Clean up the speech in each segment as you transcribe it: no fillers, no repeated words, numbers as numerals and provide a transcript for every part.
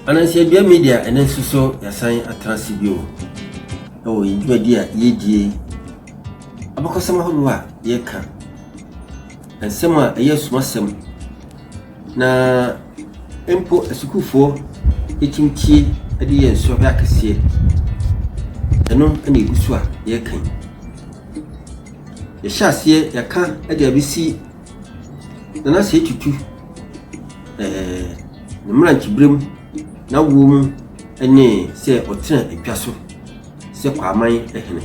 Anansiadua Media ɛnɛ nso so yɛasan atena ase bio wɔ yɛn dwumadi a yɛredie, abakɔsɛm ahodoɔ a yɛreka, nsɛm a ɛyɛ asumasɛm na mpo asukuufoɔ ɛtumi tie de yɛ nsɔhwɛ akɛseɛ. Ɛno na ɛgu so a yɛreka yi. Yɛhyɛ aseɛ yɛaka de abɛsi Nana Sɛ Tutu ɛɛ ne mmeranteberɛ mu, n'awoɔ mu ne sɛ ɔtena adwa so sɛ Kwaman hene.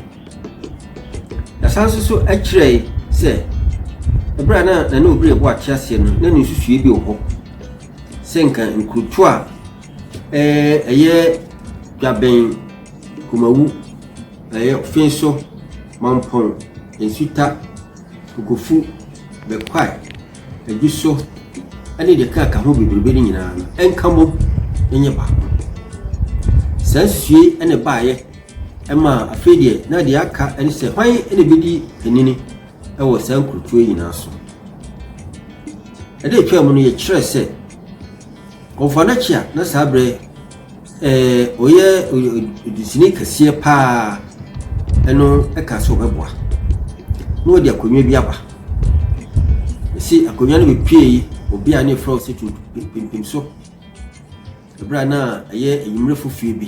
Yɛasan nso so kyerɛe sɛ ɛberɛ a na Nana Obiri Yeboah te aseɛ no, na ne nsusuiɛ bi wɔ hɔ sɛ nka nkurotoɔ a ɛyɛ Dwabɛn, Kumawu, ɛyɛ Offinso, Mampɔn, Nsuta, Kokofu, Bɛkwae, Adwuso ne deɛ ɛkeka ho bebrebe no nyinaa no, ɛnka mmom nyɛ baako. Saa nsusuiɛ na ɛbaeɛ ma afei deɛ na deɛ aka ne sɛ hwan na ɛbɛdi panini wɔ saa nkurotoɔ yi nyinaa so. Ɛda atwa mu no yɛkyerɛ sɛ Kɔmfoɔ Anokye a na saa berɛ ɔyɛ odusini kɛseɛ paa ɛno ɛka sɛ ɔbɛboa na ɔde akonnwa bi aba. Ɛsi akonnwa no bɛpue obi a ne frɛ wo sɛ pimpim so ɛberɛ a na ɛyɛ anwummerɛ fofie bi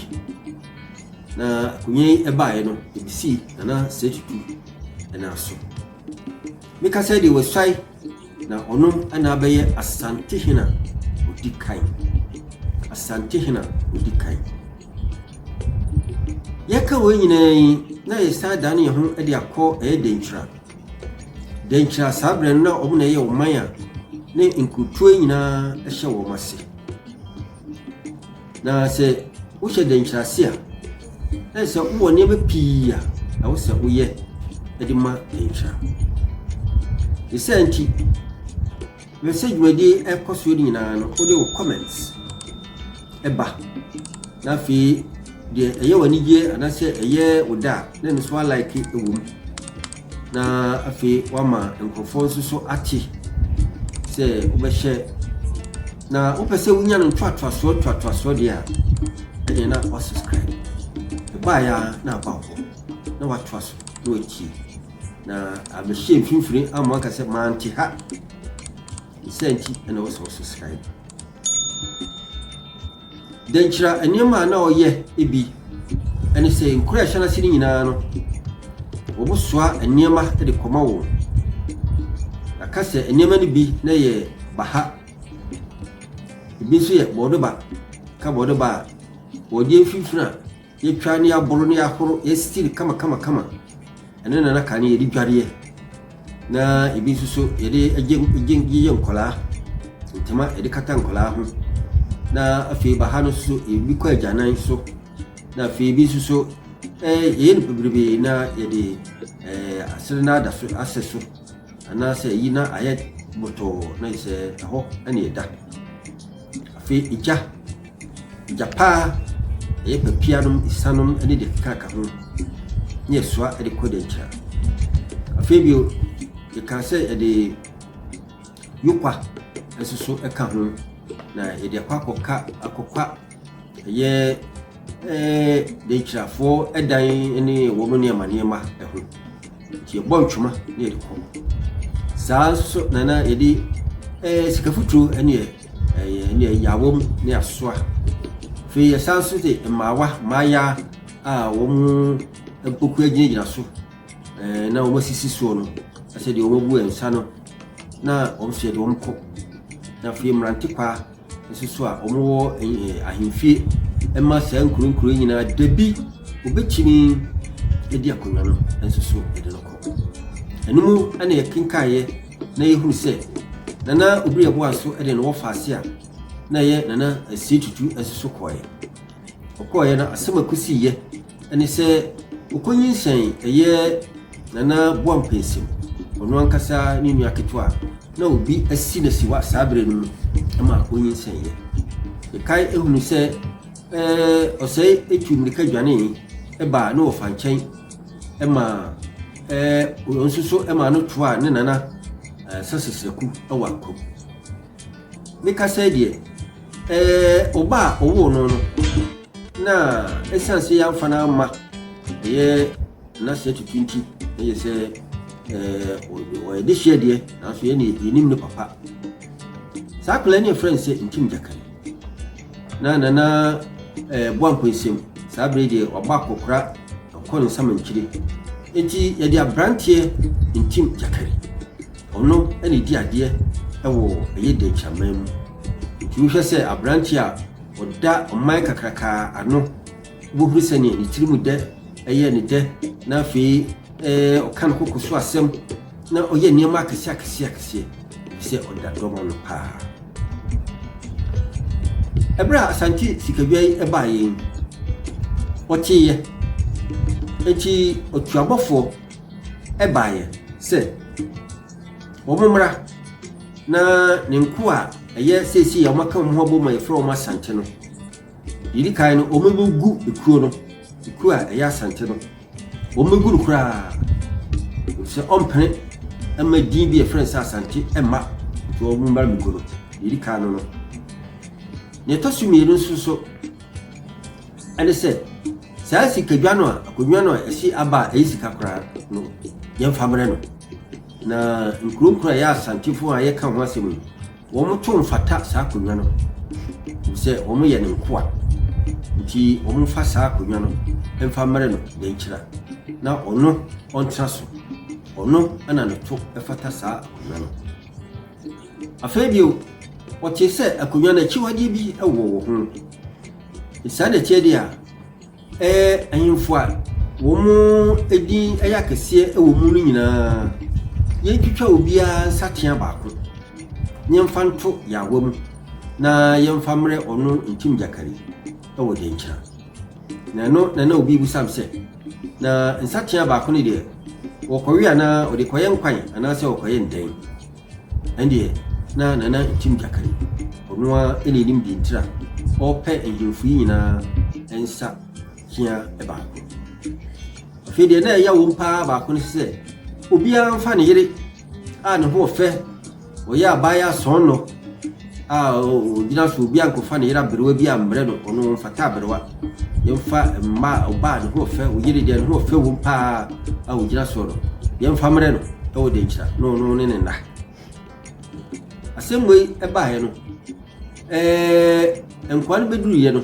na akonnwa yi ɛbaeɛ no ɛbɛsii Nana Sɛ Tutu ɛnan so. Meka sɛ deɛ wasuae na ɔno na abɛyɛ Asantehene a ɔdi kan. Asantehene a ɔdi kan. Yɛka wei nyinaa yi, na yɛsan dane yɛn ho de akɔ ɛyɛ Denkyira. Denkyira saa berɛ no na wɔn na ɛyɛ ɔman a ne nkurotoɔ nyinaa hyɛ wɔn ase. Na sɛ wohyɛ dɛnkyerɛ ase a, na sɛ wowɔ nneɛma pii a ɛwɔ sɛ woyɛ de ma dɛnkyerɛ. Ne saa nti, mepɛ sɛ dwumadie ɛkɔ soɔ no nyinaa no, wode wo comments ɛba. Na afei deɛ ɛyɛ w'anigyeɛ anaasɛ ɛyɛ wo da a, na ɛno nso alike wɔ mu. Na afei wama nkurɔfoɔ nso so ate sɛ wobɛhyɛ na wopɛ sɛ wonya no ntoatoasoɔ ntoatoasoɔ deɛ a, ɛdeɛ na wasubscribe. Ɛbaeɛ a na aba hɔ na watoa so na watie na abɛhyɛ mfimfini ama aka sɛ mante ha. Sɛ nti ɛna wɔ sɛ wo subscribe. Dɛnkyira nneɛma a na ɔyɛ bi ɛne sɛ nkura ɛhyɛ n'ase no nyinaa no, wɔsoa nneɛma de kɔma wɔn. Aka sɛ nneɛma no bi na yɛ baha, ebi nso yɛ bɔɔdoba. Ka bɔɔdoba a, bɔɔdeɛ mfimfini a yɛtwa ne yɛaboro ne yɛahoro yɛasisi no kama kama kama. Ɛno na na kane yɛde dwareɛ. Na ebi nso so yɛde gye gye yɛ nkwadaa, ntoma yɛde kata nkwadaa ho. Na afei baha no nso ebi kɔ agyanan so. Na afei ebi nso so yɛyɛ no bebrebe na yɛde asere no ada so asɛ so anaasɛ ayi na ayɛ bɔtɔɔ na sɛ ɛhɔ na ɛda. Afei egya, egya paa ɛyɛ papianom, esianom ne deɛ ɛkeka ho ne yɛsoa de kɔ dɛnkyira. Afei bio, yɛkaa sɛ yɛde yokwa nso so ka ho na yɛde akɔ akɔka akɔkwa ɛyɛ dɛnkyirafoɔ dan ne wɔn nneɛma nneɛma ho. Nti yɛbɔ ntwoma na yɛde kɔ. Saa nso na na yɛde sika futuro ne ɛyɛ yawom ne asoa. Afei yɛsan nso de mmaawa mmaayaa a wɔn mpokua gyinagyina so na wɔn asisi soɔ no sɛ deɛ wɔn abu nsa no na wɔn nso yɛde wɔn kɔ. Na afei mmerante kwaa nso so a wɔwɔ ahemfie ma saa nkuro nkuro nyinaa da bi wɔbɛtumi adi akonnwa no nso so yɛde no kɔ. Ɛno mu na yɛkenkaeɛ na yɛhunu sɛ Nana Obiri Yeboah nso de ne wɔfaase a na ɛyɛ Nana Asie Tutu nso so kɔeɛ. Ɔkɔeɛ no asɛm a ɛkɔsiiɛ ne sɛ ɔkɔnyinsɛn ɛyɛ Nana Boampensem, ɔno ankasa ne nua ketewa a na obi asi no asiwa saa berɛ no mu ma ɔnyinsɛneeɛ. Yɛkae hunu sɛ ɔsɛe tu mmirika dwanee baa ne wɔfa nkyɛn ma ɔno nso so ma no toaa ne nana Sasasraku wɔ Akrom. Mekasa yi deɛ, Ɛɛ, ɔba a ɔwoo no no, na ɛsiane sɛ yɛamfa no amma ɛyɛ n'ase atutu nti, ɛyɛ sɛ ɛɛ ɔyɛ dehyeɛ deɛ, nanso yɛn deɛ yɛnim ne papa. Saa akwadaa yi yɛfrɛ no sɛ Ntim Gyakari. Na Nana ɛɛ Boankwansɛm, saa bere deɛ wabɔ akɔkora, ɔkɔ ne nsamankyire. Enti yɛde aberanteɛ Ntim Gyakari, ɔno na ɛdi adeɛ wɔ ɛyɛ Dankyiraman mu. Nti wohwɛ sɛ aberanteɛ a ɔda ɔman kakrakaa ano, wobɛhunu sɛdeɛ ne tiri mu dɛ ɛyɛ ne dɛ, na afei ɛɛ ɔka ne koko so asɛm, na ɔyɛ nneɛma akɛseɛ akɛseɛ akɛseɛ, sɛ ɔda dɔm ano paa. Ɛberɛ a Asante sikadwa yi baeɛ yi, ɔteeɛ. Enti ɔtuabɔfoɔ baeɛ sɛ wɔmmra na ne nkoa a ɛyɛ seesei a wɔaka wɔn ho abom a yɛfrɛ wɔn Asante no, deɛ ɛdi kan no, wɔbɛgu ekuo no, ekuo a ɛyɛ Asante no, wɔbɛgu no koraa. Sɛ ɔmpene ma din bi a yɛfrɛ no sɛ Asante mma, nti wɔmmra mmɛgu no. Deɛ ɛdi kan no no. Deɛ ɛtɔ so mmienu nso so ɛne sɛ saa sikadwa no a akonnwa no a ɛsi aba a ɛyɛ sika koraa no yɛmfa mmerɛ no. Na nkuro nkuro a ɛyɛ Asantefoɔ a yɛka ho asɛm yi, wɔn to mfata saa akonnwa no sɛ wɔn yɛ ne nkoa, nti wɔn mfa saa akonnwa no mfa mmerɛ no dɛnkyira na ɔno ɔntena so, ɔno na ne to fata saa akonnwa no. Afei bio, ɔte sɛ akonnwa no akyiwadeɛ bi wɔ wɔ ho. Saa na ɛteɛ deɛ a, ɛɛ ahemfo a wɔn din yɛ akɛseɛ wɔ mu no nyinaa, yɛntwitwa obiara nsateaa baako na yɛmfa nto yaawa mu na yɛmfa mmerɛ ɔno Ntim Gyakari wɔ Denkyira. Na ɛno na na obi bisa me sɛ, na nsateaa baako no deɛ, wɔkɔwe anaa ɔde kɔyɛ nkwan anaasɛ ɔkɔyɛ ndɛn? Ɛndeɛ na Nana Ntim Gyakari, ɔno ara na ɛnim deɛ ntira ɔrepɛ nhemfo yi nyinaa nsa tea baako. Afei deɛ na ɛya wɔm paa baako no sɛ obiara mfa ne yere a ne ho ɔfɛ, ɔyɛ abaayewa sɔɔnnɔ a ɔgyina so, obiara nkɔfa ne yere aberewa bi ammrɛ no, ɔno ɔmfata aberewa. Yɛmfa mma ɔbaa ne ho ɔfɛ, ɔyere deɛ ne ho ɔfɛ wom paa a ɔgyina soɔ no, yɛmfa mmerɛ no ɛwɔ Denkyira na ɔno ne ne nna. Asɛm wei ɛbaeɛ no, ɛɛ nkoa no bɛduruiɛ no,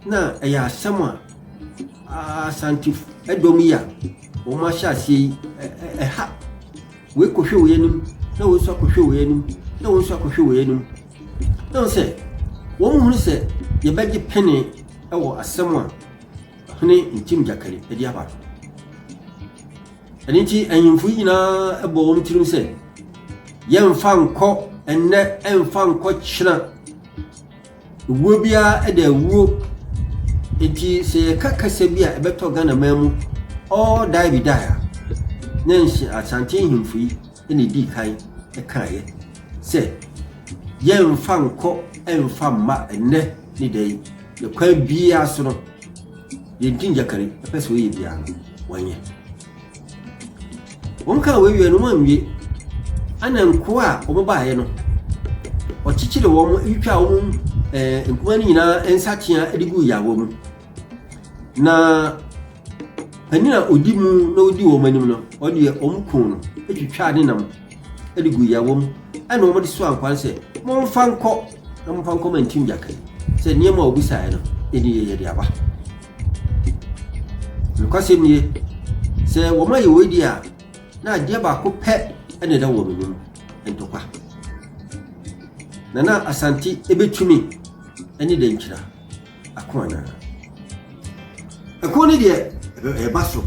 na ɛyɛ asɛm a Asante ɛdɔm yi a wɔn ahyɛ aseɛ yi ɛha. Wei kɔhwɛ wei anim, na wei nso akɔhwɛ wei anim, na wei nso akɔhwɛ wei anim. Na wɔn sɛ wɔn hunu sɛ yɛbɛgye pene wɔ asɛm a Ɔhene Ntim Gyakari de aba no. Ɛno nti ahemfo yi nyinaa bɔ wɔn tirim sɛ yɛmfa nkɔ ɛnnɛ, ɛmfa nkɔ kyena. Owuo biara da awuo. Nti sɛ yɛka kasa bi a ɛbɛtɔ Ghana man mu all die be die a, na nhyɛ Asante ahemfo yi na ɛdii kan kaeɛ sɛ yɛmfa nkɔ ɛmfa mma ɛnnɛ ne da yi. Na kwan biara so no, deɛ Ntim Gyakari pɛ sɛ ɔyɛ biara no, wɔnyɛ. Wɔn kaa wei wie no, wɔn anwie. Ɛna nkoa a wɔn baeɛ no, wɔkyekyere wɔn, twitwaa wɔn ɛɛ nkuma no nyinaa nsatea de guu yaawa mu. Na panin a ɔdi mu na ɔdi wɔn anim no, ɔno deɛ wɔn kuu no, twitwaa ne nam de guu yaawa mu. Ɛna wɔde soa nkoa no sɛ, momfa nkɔ na momfa nkɔ ma Ntim Gyakari sɛ nneɛma a ɔbisaeɛ no, ɛni yɛ yɛde aba. Nokwasɛm nie, sɛ wɔayɛ wei deɛ a, na adeɛ baako pɛ na ɛda wɔn anim, ntɔkwa. Na na Asante bɛtumi ne Dankyira ako anaa? Ɛko no deɛ ɛba so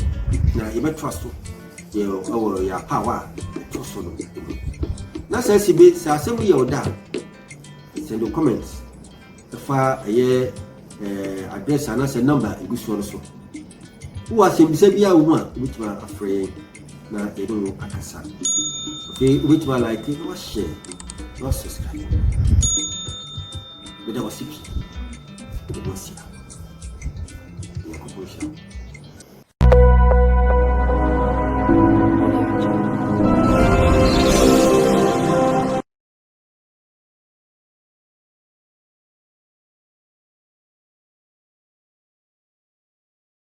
na yɛbɛtoa so yɛ ɛwɔ yɛ apaawa a ɛtɔ so no mu. Na sɛ asi be sɛ asɛm yi yɛ wo da a, send your comments. Fa ɛyɛ ɛɛ address anaasɛ number a egu soɔ no so. Wowɔ asɛmbisa biara wɔ mu a, wobɛtumi afrɛ yɛn na yɛne wo akasa. Afei wobɛtumi alike na wahyɛ na wasubscribe. Meda wo ase pii. Meda wo ase. Nyankopɔn nhyira wo.